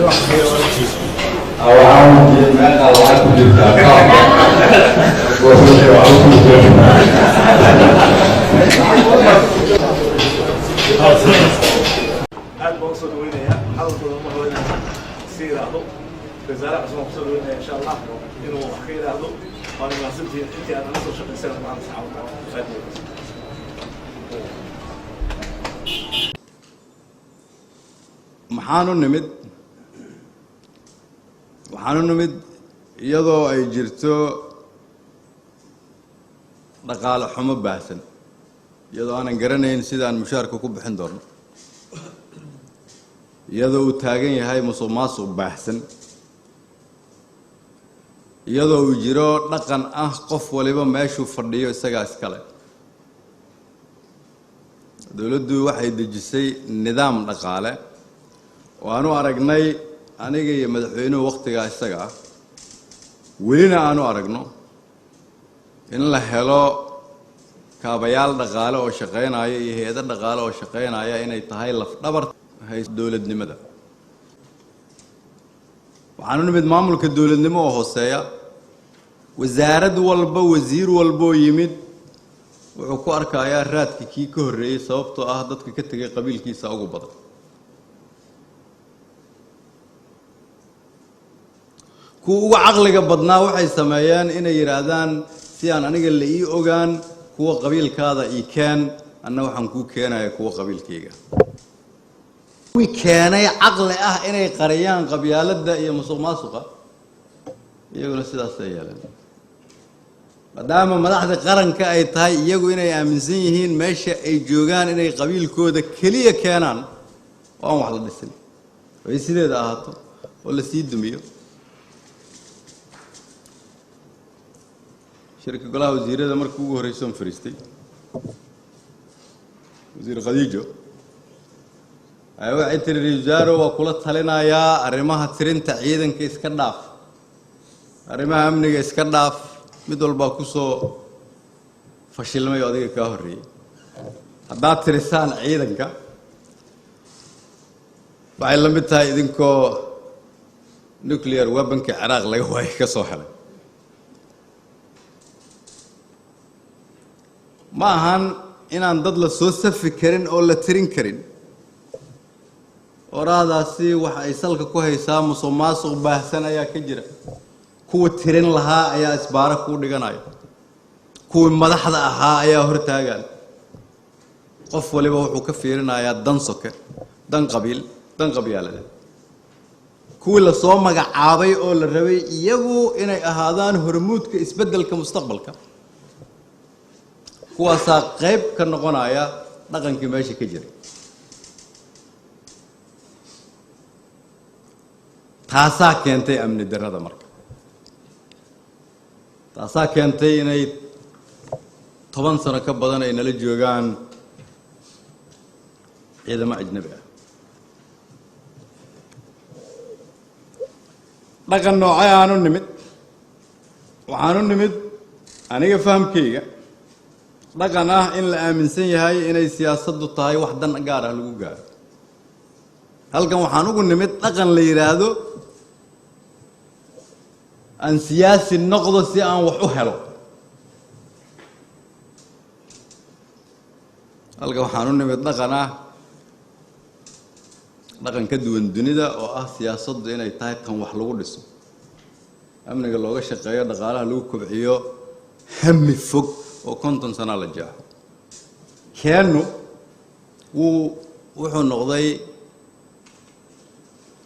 Waxaan weydiiyey meeqa lacag ku jirta akaunka. Wuxuu waxba ku jirin. Aad baan usoo dhaweynayaa hadalkooda, ma rabo inaan si yidhaahdo. Wasaare cusub baan kusoo dhaweynaya, insha Allah, inuu wax ka yidhaahdo. Waana mahadsantihiin intii aad nala soo shaqayseen maanta saxaabada aad iyo aad. Maxaan u nimid? Waxaan u nimid iyadoo ay jirto dhaqaale xumo baahsan, iyadoo aanan garanayn sidaan mushaarka ku bixin doono, iyadoo uu taagan yahay musuq maasuq baahsan, iyadoo uu jiro dhaqan ah qof waliba meeshuu fadhiyo isagaa iskale. Dowladdu waxay dejisay nidaam dhaqaale oo aanu aragnay aniga iyo madaxweynuhu wakhtigaa isaga ah, welina aanu aragno in la helo kaabayaal dhaqaale oo shaqaynaya iyo hay-ado dhaqaale oo shaqaynaya inay tahay lafdhabar dowladnimada. Waxaanu nimid maamulka dowladnimo oo hooseeya. Wasaarad walba, wasiir walboo yimid wuxuu ku arkayaa raadka kii ka horreeyey, sababtoo ah dadka ka tegay qabiilkiisa ugu badan. Kuwa uga caqliga badnaa waxay sameeyeen inay yidhaahdaan, si aan aniga la ii ogaan, kuwa qabiilkaada ii keen, anna waxaan kuu keenaya kuwa qabiilkayga. Kuwii keenay caqli ah inay qariyaan qabyaaladda iyo musuq maasuqa, iyaguna sidaasay yeeleen, maadaama madaxda qaranka ay tahay iyagu inay aaminsan yihiin meesha ay joogaan inay qabiilkooda keliya keenaan oo aan wax la dhisin, oo ay sideeda ahaato oo la sii dumiyo. Shirka golaha wasiirada markii ugu horreysay oon fariistay, wasiir Khadiijo ayaa waxay tiri, ra-iisul wasaare, waa kula talinayaa arrimaha tirinta ciidanka iska dhaaf, arrimaha amniga iska dhaaf, mid walbaa ku soo fashilmay oo adiga kaa horreeyey. Haddaad tirisaan ciidanka waxay la mid tahay idinkoo nuclear weaponka Ciraaq laga waayay ka soo helay. Ma ahan inaan dad la soo safi karin oo la tirin karin. Oraahdaasi waxa ay salka ku haysaa musuq maasuq baahsan ayaa ka jira. Kuwa tirin lahaa ayaa isbaaro kuu dhiganaya, kuwii madaxda ahaa ayaa hortaagan. Qof waliba wuxuu ka fiirinayaa dan soke, dan qabiil, dan qabyaaladeed. Kuwii lasoo magacaabay oo la rabay iyagu inay ahaadaan hormuudka isbeddelka mustaqbalka, kuwaasaa qayb ka noqonaya dhaqankii meesha ka jiray. Taasaa keentay amni darrada. Marka taasaa keentay inay 10 sano ka badan ay nala joogaan ciidamo ajnabi ah. Dhaqan noocee aanu nimid? Waxaanu nimid, aniga fahamkayga, dhaqan ah in la aaminsan yahay inay siyaasaddu tahay wax dan gaar ah lagu gaaro. Halkan waxaan ugu nimid dhaqan la yidhaahdo aan siyaasi noqdo si aan wax u helo. Halkan waxaan u nimid dhaqan ah, dhaqan ka duwan dunida, oo ah siyaasaddu inay tahay tan wax lagu dhiso, amniga looga shaqeeyo, dhaqaalaha lagu kobciyo, hami fog oo 50 sana la jeexo. Keennu wuu wuxuu noqday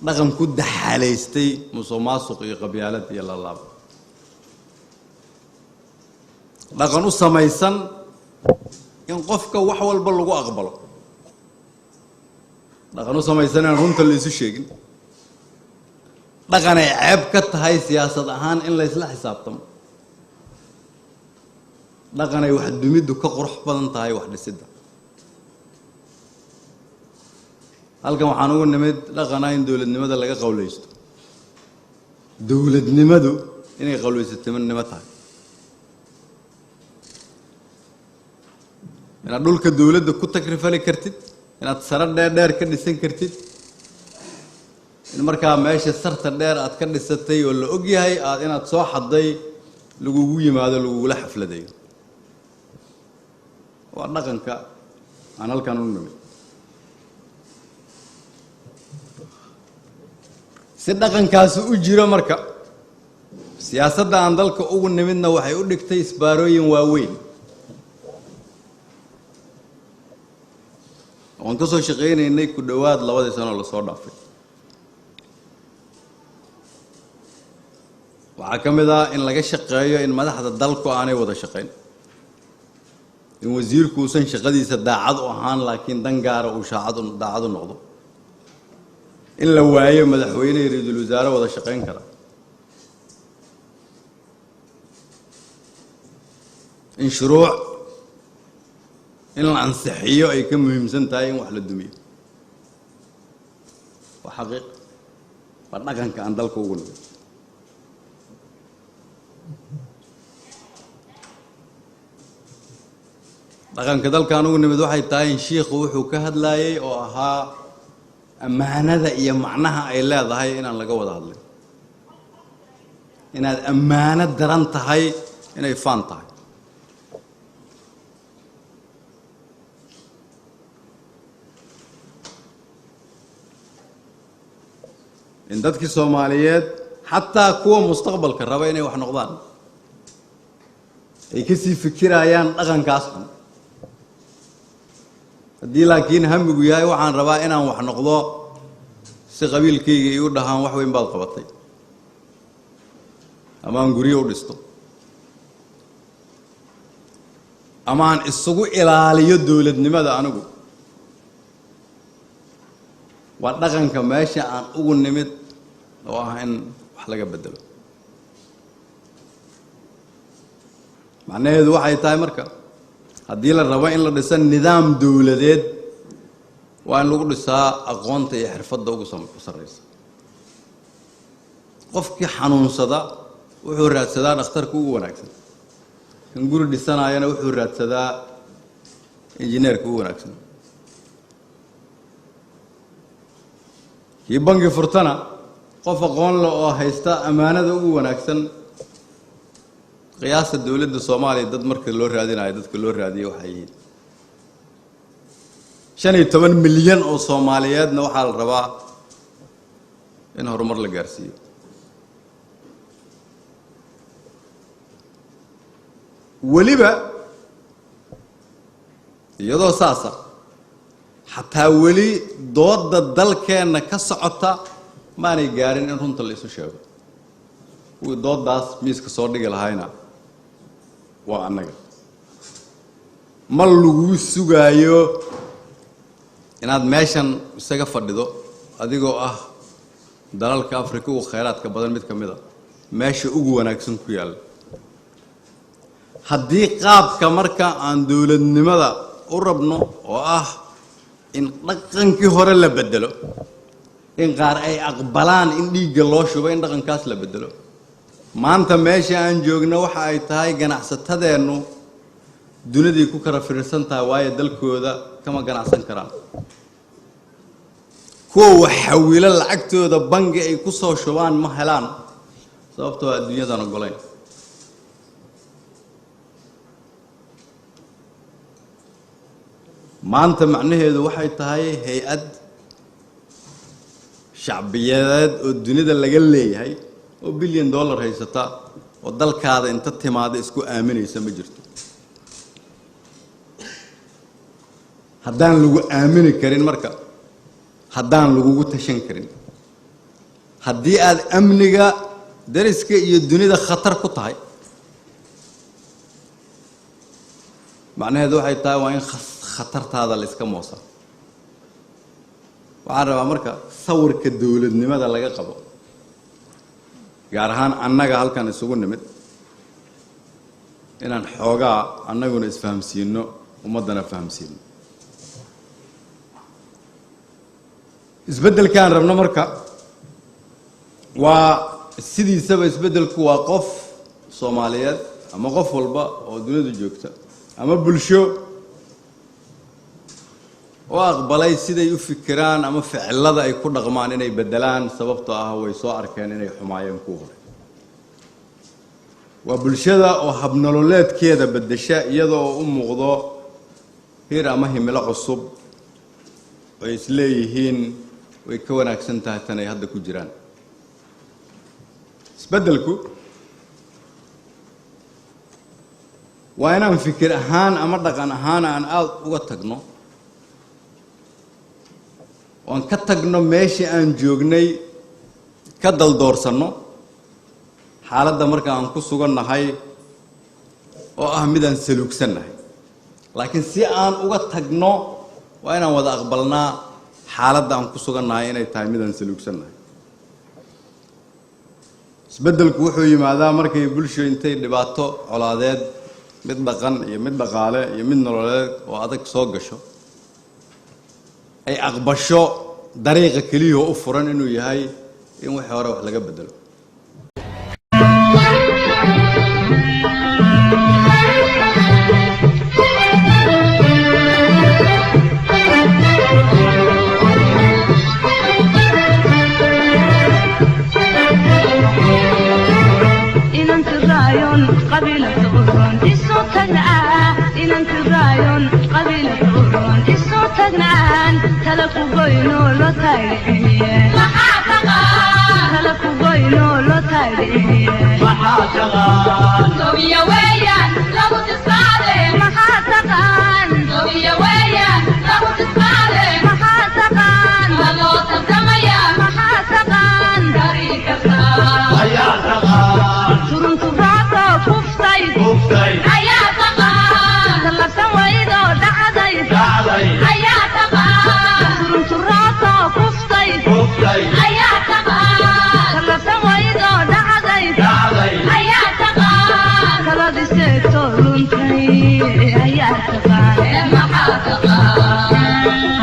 dhaqan ku daxaalaystay musuq maasuq iyo qabyaalad iyo lalaab, dhaqan u samaysan in qofka wax walba lagu aqbalo, dhaqan u samaysan inaan runta la isu sheegin, dhaqan ay ceeb ka tahay siyaasad ahaan in la isla xisaabtamo, dhaqan ay wax dumiddu ka qurux badan tahay wax dhisidda. Halkan waxaan ugu nimid dhaqana in dowladnimada laga qowlaysto, dowladnimadu inay qowlaysatinimo tahay, inaad dhulka dowladda ku takrifali kartid, inaad saro dheer dheer ka dhisan kartid, In markaa meesha sarta dheer aad ka dhisatay oo la og yahay aad inaad soo xadday lagugu yimaado, lagugula xafladayo, waa dhaqanka aan halkan u nimid. Si dhaqankaasi u jiro marka, siyaasadda aan dalka ugu nimidna waxay u dhigtay isbaarooyin waaweyn oon ka soo shaqaynaynay ku dhowaad 2dii sanoo lasoo dhaafay. Waxaa ka mid ah in laga shaqeeyo in madaxda dalku aanay wada shaqayn, in wasiirku uusan shaqadiisa daacad u ahaan laakiin dan gaara uu shaacad daacad u noqdo, in la waayo madaxweyne iyo ra-iisul wasaare wada shaqayn kara, in shuruuc in la ansixiyo ay ka muhiimsan tahay in wax la dumiyo. Waa xaqiiq, waa dhaqanka aan dalka ugu nimid. Dhaqanka dalkaan ugu nimid waxay tahay in shiikhu wuxuu ka hadlaayey oo ahaa ammaanada iyo macnaha ay leedahay inaan laga wada hadlin, inaad ammaano daran tahay, inay faan tahay. In dadkii Soomaaliyeed, xataa kuwa mustaqbalka raba inay wax noqdaan, ay kasii fikirayaan dhaqankaas xun. Haddii laakiin hamigu yahay waxaan rabaa inaan wax noqdo si qabiilkayga iu dhahaan wax weyn baad qabatay, ama aan guryo u dhisto, ama aan isugu ilaaliyo dowladnimada anigu, waa dhaqanka meesha aan ugu nimid oo ah in wax laga bedelo. Macnaheedu waxay tahay marka, haddii la rabo in la dhiso nidaam dowladeed, waa in lagu dhisaa aqoonta iyo xirfadda ugu sarreysa. Qofkii xanuunsada wuxuu raadsadaa dhakhtarka ugu wanaagsan, kan guri dhisanaayana wuxuu raadsadaa injineerka ugu wanaagsan, kii bangi furtana qof aqoon leh oo haysta ammaanada ugu wanaagsan. Qiyaasta dowladda Soomaaliya dad marka loo raadinayo, dadka loo raadiyo waxay yihiin 15 milyan oo Soomaaliyeedna waxaa la rabaa in horumar la gaarsiiyo. Weliba iyadoo saasa, xataa weli doodda dalkeenna ka socota maanay gaarin in runta la isu sheego. Kuwii dooddaas miiska soo dhigi lahayna waa annaga. Ma laguu sugaayo inaad meeshan isaga fadhido adigoo ah dalalka Afrika ugu khayraadka badan mid ka mid a, meesha ugu wanaagsan ku yaalla. Haddii qaabka marka aan dowladnimada u rabno oo ah in dhaqankii hore la bedelo, in qaar ay aqbalaan in dhiigga loo shubo in dhaqankaas la bedelo, maanta meesha aan joogno waxa ay tahay ganacsatadeennu duniday ku kala fiirsan tahay, waayo dalkooda kama ganacsan karaan. Kuwa wax xawilo lacagtooda bangi ay ku soo shubaan ma helaan, sababtoo adduunyadan ogolayn. Maanta macnaheedu waxay tahay hay-ad shacbiyadeed oo dunida laga leeyahay oo bilyan dollar haysata oo dalkaada inta timaada isku aaminaysa ma jirto. Haddaan lagu aamini karin marka, haddaan lagugu tashan karin, haddii aad amniga dariska iyo dunida khatar ku tahay, macnaheedu waxay tahay waa in khatartaada la iska moosa. Waxaan rabaa marka sawirka dowladnimada laga qabo, gaar ahaan annaga halkan isugu nimid, inaan xoogaa annaguna isfahamsiino, ummaddana fahamsiino isbeddelkaan rabno. Marka waa sidiisaba isbeddelku waa qof Soomaaliyeed ama qof walba oo dunida joogta ama bulsho Oo aqbalay siday u fikiraan ama ficilada ay ku dhaqmaan inay beddelaan, sababtoo ah way soo arkeen inay xumaayeen kuwa hore. Waa bulshada oo habnololeedkeeda beddesha, iyada oo u muuqdo hir ama himilo cusub ay isleeyihiin way ka wanaagsan tahay tan ay hadda ku jiraan. Isbeddelku waa inaan fikir ahaan ama dhaqan ahaan aan aada uga tagno, oan ka tagno meeshii aan joognay, ka daldoorsanno xaaladda marka aan ku sugannahay oo ah midaan saluugsannahay. Laakiin si aan uga tagno, waa inaan wada aqbalnaa xaaladda aan ku sugannahay inay tahay midaan saluugsannahay. Isbeddelku wuxuu yimaadaa markay bulsho intay dhibaato colaadeed, mid dhaqan iyo mid dhaqaale iyo mid nololeed oo adag soo gasho, ay aqbasho dariiqa keliyahoo u furan inuu yahay in wixii hore wax laga beddelo. Inanti raayon qabiilka uron isu tagnaa, inanti raayon qabiilka uron isu tagnaan, tala ku goyno loo taagiciye, tala ku goyno loo taagiciye. Maxaa taqaan? Maxaa taqaan? Maxaa taqaan? Turuntu raacdo kuftay, tallabsan waydoo dhacday. Turuntu raacdo kuftay, tallabsan waydoo dhacday, taladi seegto luntay ayaa taqaan. Maxaa taqaan?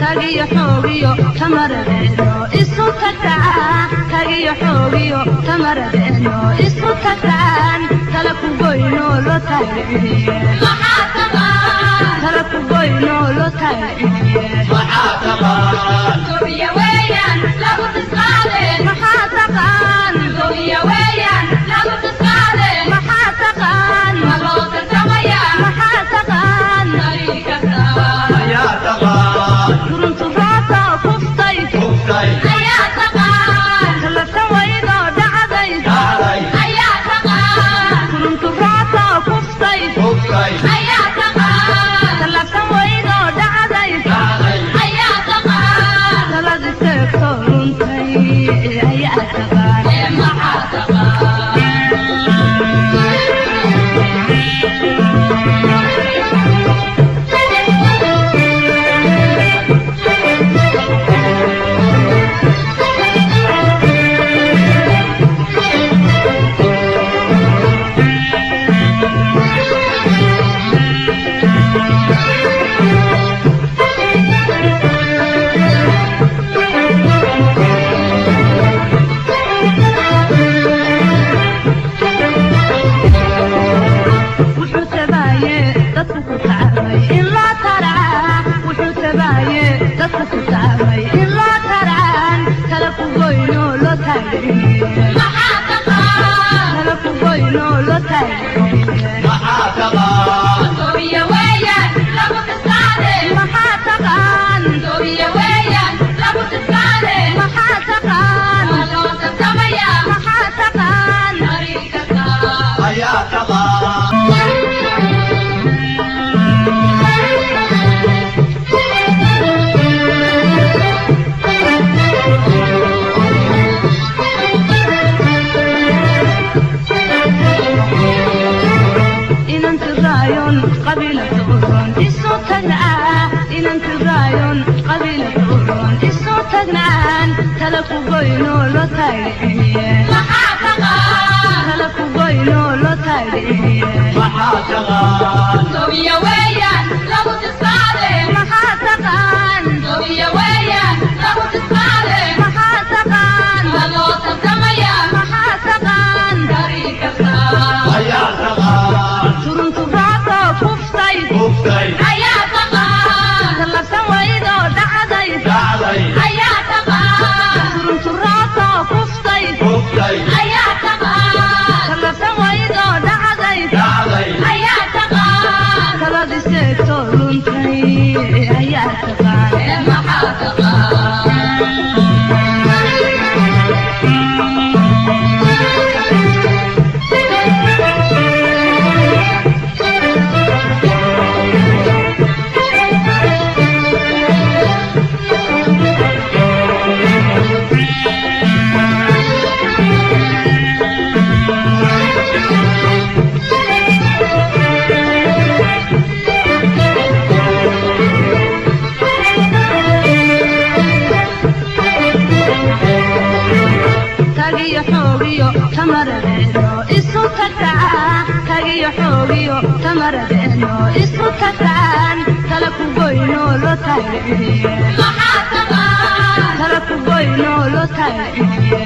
Tagiyo xoogiyo tamaradeeno isu tagtaa, tagiyo xoogiyo tamaradeeno isu tagtaan, tala ku goyno loo taagiciye, tala ku goyno loo taagiciye. Maxaa taqaan? Maxaa taqaan? Maxaa taqaan? Turuntu raacdo kuftay, tallabsan waydoo dhacday. Turuntu raacdo kuftay, tallabsan waydoo dhacday, taladi seegto luntay ayaa taqaan. Maxaa taqaan? Tagnaan tala ku goyno loo taagiciye, tala ku goyno loo taagiciye. Maxaa taqaan? Maxaa taqaan? Maxaa taqaan? Turuntu raacoo kuftay, tallabsan waydoo dhacday. Turuntu raacoo kuftay, tallabsan waydoo dhacday. Talad iseegtoo luntay ayaa taqaan. Maxaa? Tagiyo xoogiyo tamaradeeno isu tagtaa, tagiyo xoogiyo tamaradeeno isu tagtaan, tala ku goyno loo taagiciye, tala ku goyno loo taagiciye.